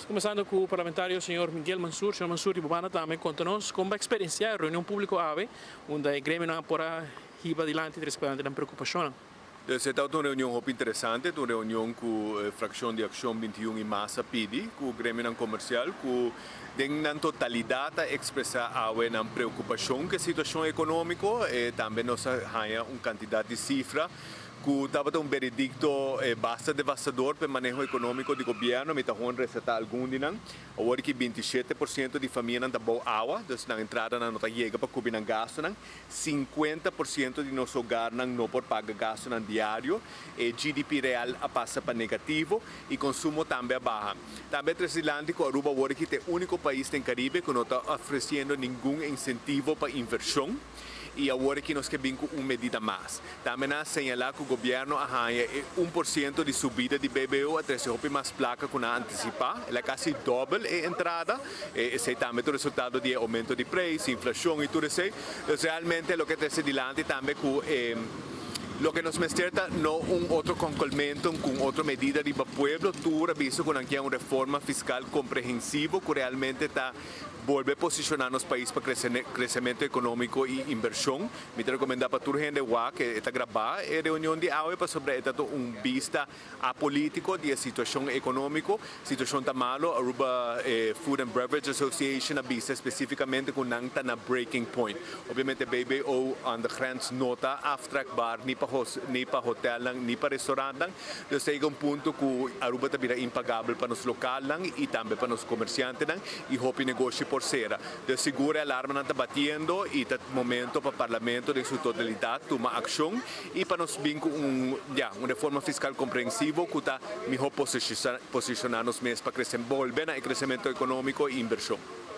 Cuminsando cu e parlamentario señor Miguel Mansur. Señor Mansur, di bo banda tambe, conta nos con a experiencia e reunion publico awe, unda e gremionan por a hiba dilanti respecto na preocupacion. Dus e ta un reunion hopi interesante, un reunion cu e fraccion di Accion 21 y Mas a pidi, cu gremio comercial, cu den totalidad a expresa nan preocupacion cu e situacion economico y tambe nos a haya un cantidad di cifra cu tabata un veredicto basta devastador pa e maneho economico di gobierno. Mi ta resalta algun di nan. Awor cu 27% di famianan ta bou awa, dus nan entrada no ta yega pa cubri nan gastonan. 50% di nos hogarnan no por paga gastonan diario. E GDP real a pasa pa negativo y consumo tambe a baha. Tambe trece cu Aruba awor ta e unico pais den Caribe cu no ta ofreciendo ningun incentivo pa inversion y awor cu nos kier bin cu un medida mas. Tambe a señala cu gobierno a haya 1% di subida di BBO, a trece hopi mas placa cu nan a anticipa, el a casi dobel e entrada, y esey tambe ta resultado di aumento di prijs, inflacion y tur esey. Anto, realmente, loke ta trece dilanti tambe cu loke nos mester ta no un otro konkelmentu ku otro medida di pueblo. Tur a bisa ku nan ke un reforma fiskal komprehensivo ku realmente ta bolbe posishoná nos pais pa kresementu ekonómiko i invershon. Mi ta rekomendá pa tur hende ku ta graba e reunion di awe pasobra e ta un bista apolítiko di situashon ekonómiko. Situashon ta malo. Aruba Food and Beverage Association a bisa spesífikamente ku nan ta na breaking point. Obviamente, BBO aan de grens no ta aftrekbaar ni pa hotel ni pa restaurant. Dus tin un punto ku Aruba ta bira impagabel pa nos lokalnan i tambe pa nos komersiantenan i hopi negoshi por sera. Dus sigur alarma ta batiendo i ta momento pa parlamento den su totalidat tuma akshon i pa nos bin ku un reforma fiskal komprehensivo ku ta mihó posishoná nos mes pa krese, bolbe na kresementu ekonómiko i invershon.